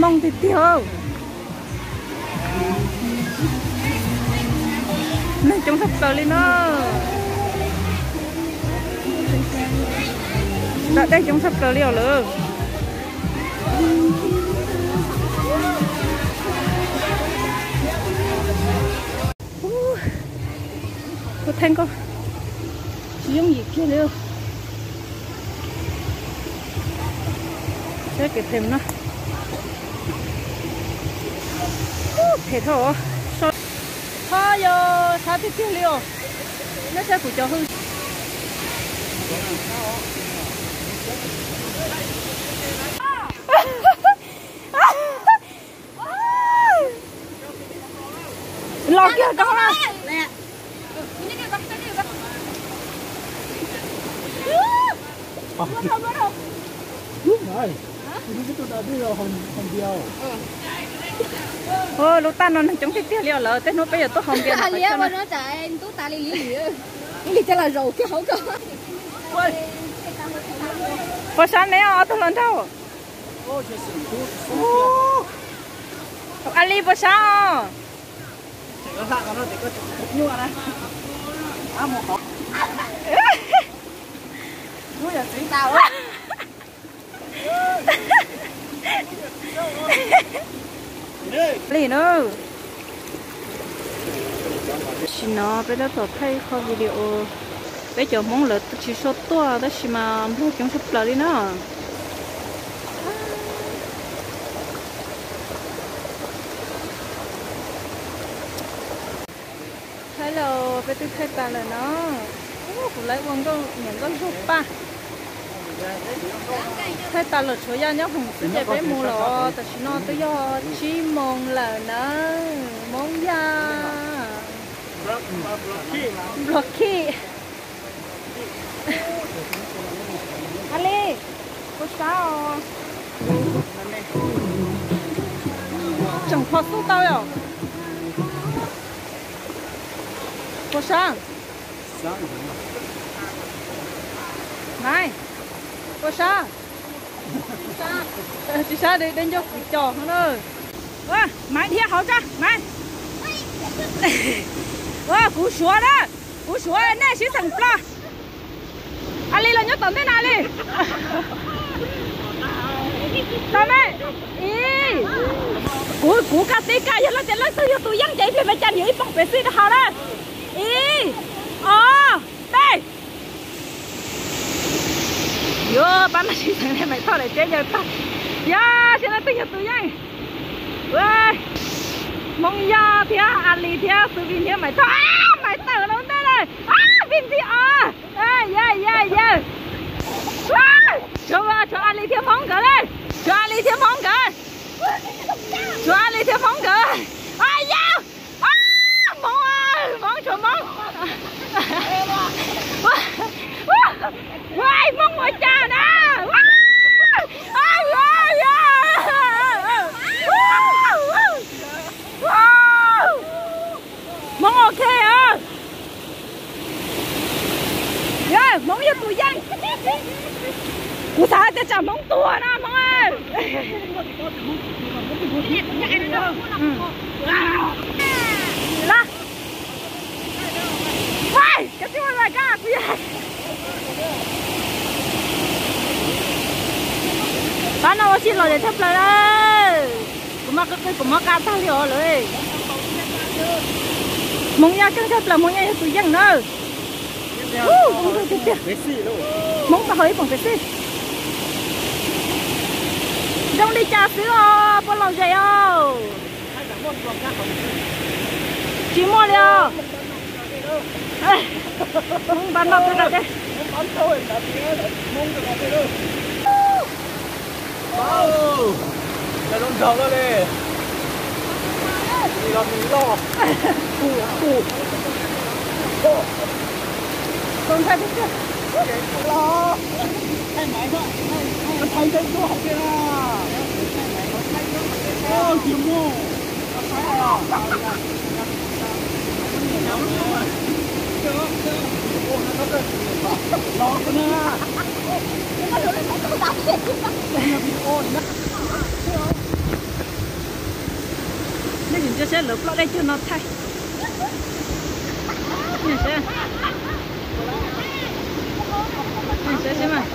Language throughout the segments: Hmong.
Tooj tiag tiag. Neeg coob tshaj plaws li na. Dam dej coob tshaj plaws li os lawm. Ua theej ko tsis yooj yim kiag li. Saib kev phem no. Phem dhau. Ho yog sab tiag tiag li os. Nyob saib kuv cov hwj. Los kiag rau na. Lub taj no neeg coob tiag tiag li os lawm, tej hnub peb yuav tuaj haus npias no. Puas sab neb ob tug hluas nraug? A li puas sab os? Li na. Tam sim no peb tab tom thaij qhov video, peb cov Hmoob lawv tsis tshua tuaj tab sis mas Nplog coob tshaj plaws li na. Thaij los peb twb thaij tas lawm no. Kuv lawv ua nkauj niam nkauj zog paj. Thaij tas lawm tshuav yaj nyob hoom xwb ces peb mus lawm. Tam sim no twb yog tsib moos lawm na. Hmoob Yaj. Nplog khij. A li, puas sab os? Tseem kho xub tau yom? Puas sab? Maiv, puas sab? Tsis sab, deb ncauj kwv cos na. Maiv dhia hauv tso Maiv. Kuv suav na, kuv suav nej sib xeem ploj. A li los nyob tom ntej na li. Tau me, kuv, kuv kaj tib kaj yog leej twg, leej twg yog tus yeej ces ib pliag peb coj niam ib poom pem xij rau hauv na. Ib, ob, peb. Yuav pab no sib xeem nej Maiv Thoj lawm teb yawg tag. Yog sib leej twg yog tus yeej. Hmoob Yaj thiab A Li thiab Xu Vij thiab Maiv Thoj, Maiv Thoj los ntej lawm. Vij Nthij os. Yawg, yawg, yawg. Tshuav, tshuav A Li thiab Hmoob nkawd li. Tshuav A Li thiab Hmoob nkawd. Tshuav A Li thiab Hmoob nkawd. Yawg. Hmoob, Hmoob, tshuav Hmoob. Hmoob ua cas na? Hmoob ok. Hmoob yog tus yeej. Kuv xav hais tias tsam Hmoob tuag no Hmoob. Pab no ua si lom zem thaj plaws lawm. Kuv mas qw qw kuv mob qa tag li os lawm. Hmoob Yaj keej thaj plaws, Hmoob Yaj yog tus yeej na. Zoo nkauj tiag tiag. Hmoob tau haus ib poom pem xij. Zoo li cas xwb os, puas lom zem os? Tsis muaj li os. Hmoob npab noj peb qab teb. Lawv ploj dej cuag no thaij. Saib, saib mas.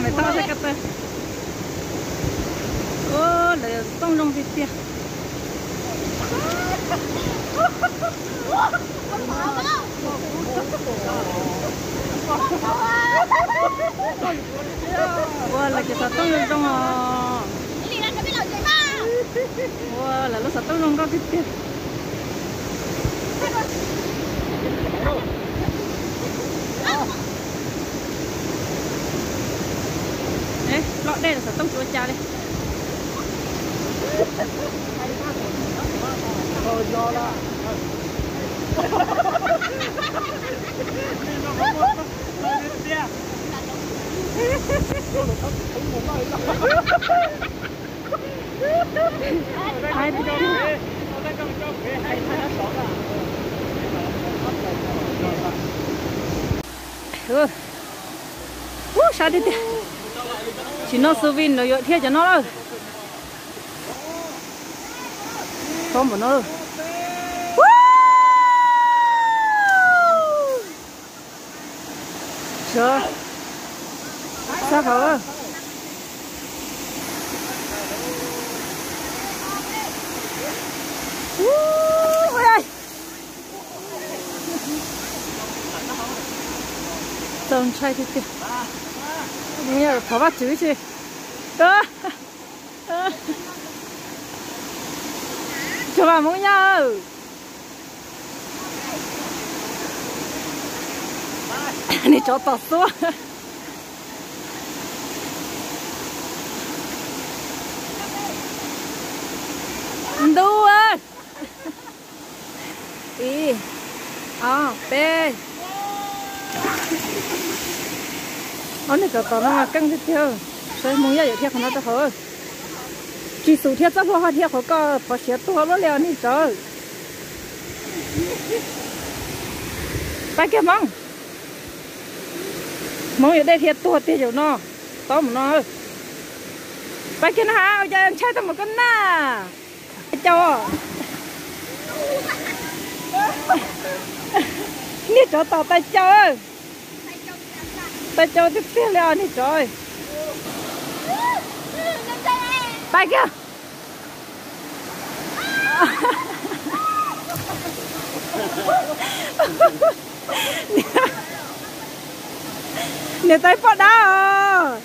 Maiv Thoj saib ko taw. Lawv xov tooj zoo tiag tiag. Ua lawv cov xov tooj zoo zoo os. Ua lawv lub xov tooj zoo nkauj tiag tiag. Ploj dej los xov tooj tsis ua cas li. Ub, sab tiag tiag. Tsis noj xu vi no yuav dhia cov no lawm. Pob npaum no lawm. Sab hauv. Txaus ntshai tiag tiag. Thov Vajtswv tsi. Tsuag Vaj Hmoob Yaj, niag tsov tom xuab. Ntuj, ib, ob, peb. Ob niag tsov tom no mas keej tiag tiag. Saib Hmoob Yaj yuav dhia qhov no rau hauv. Tsis xum dhia txoj hlua ho dhia qhov ko, phov siav tuag luaj li os niag tsov. Pab kiag Hmoob. Hmoob yuav dej dhia tuag tiag zaum no. Tob mus no. Pab kiag no ha, ua cas ntshai tau mus koj na. Cau. Niag tsov tom tais cau. Tais cau tiag tiag li os niag tsov. Pab kiag. Niam tais poj dab os.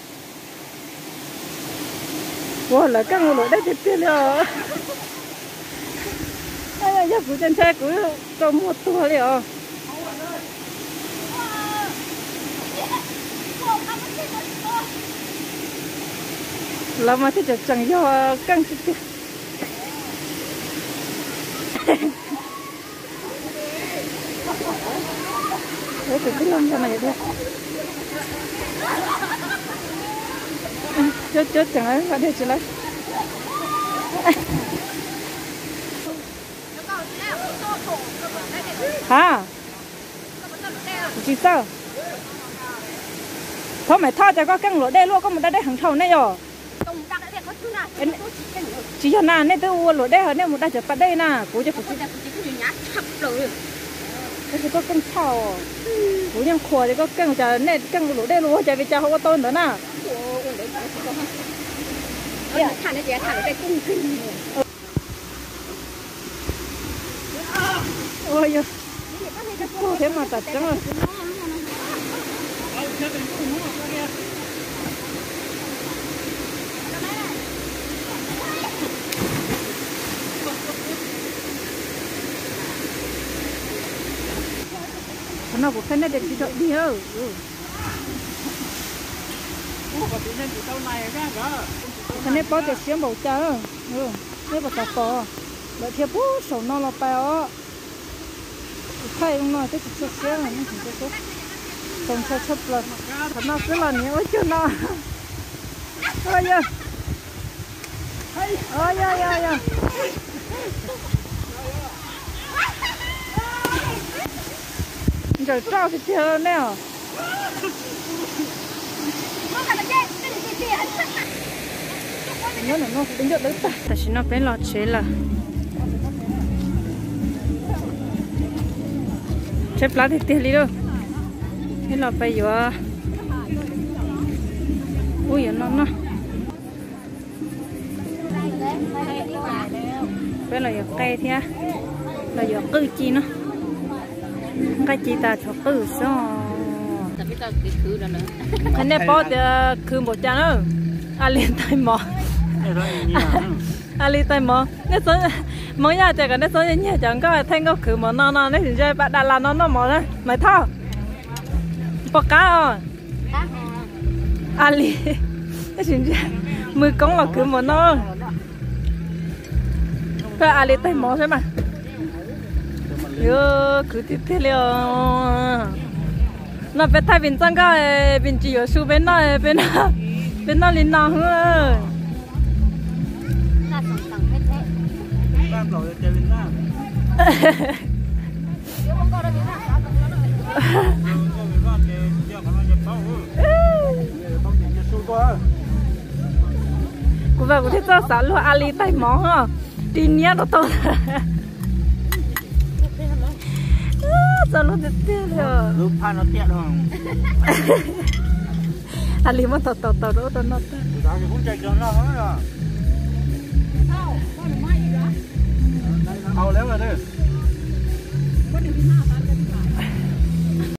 Ua lawv keej ua luam dej tiag tiag li os. Yog kuv ces ntshai kuv rau muag tuag li os. Lawv mas thiaj tseem tseem yog keej tiag tiag. Tus tij laug no thiab. Cuab cuab tseem los dej tsis lawm. Ha, kuv tsis txawj. Thov Maiv Thoj, cas koj keej luam dej luaj, koj mus da dej heev dhau ne yom? Tsis yog na, nej twb ua luam dej ho nej mus da cov pas dej na, kuv ces kuv tsis, tab sis koj keej tshaj. Kuv yeej qhuas tias koj keej, cas nej keej ua luam dej luaj cas, vim cas ho ua tau ntawd na. Ua yog, tuag thiab mas tam tseeb. Qhov no kuv qhia nej tias tsis tau dig. Qhia nej paub tias siab npaum cas. Nej puas xav pom, lawv dhia puag saum no los pais os. Kuv thaij no twb tsis tshua siab, txaus ntshai tshaj plaws. Qhov no xwb los niam ua cuag no. Ua yog, ua yog, yog, yog. Ntsaws roj tiag tiag nej os. Tam sim no peb los tsev lawm. Tshaib plab tiag tiag li lauj. Peb los pais yuav ub yuav no noj. Peb los yuav qe thiab, los yuav qwj ci no. Nqaij ci tas tshuav qwj xwb. Qhov nej paub tias khwv npaum cas na. Ali tais mov. Ali tais mov. Nej txhob, Hmoob yog tias kom nej txhob nyiag cov nkauj thaij nkauj khwv mov no no, nej tsis ntsia pab Dab Las no noj mov na, Maiv Thoj. Pom qab os. Ali, nej tsis ntsia, mus koob los khwv mov no. Koj Ali tais mov xwb mas. Yuav khwv tiag tiag li os. No peb thaij vim txoj nkauj, vim tsis yuav su peb noj, peb noj, peb noj li no xwb. Kuv vas kuv thiaj txawj xav luag Ali tais mov os, ris niab rau tau. Txawj luag tiag tiag li os. Ali muab tau tau tau rau ub rau no tag.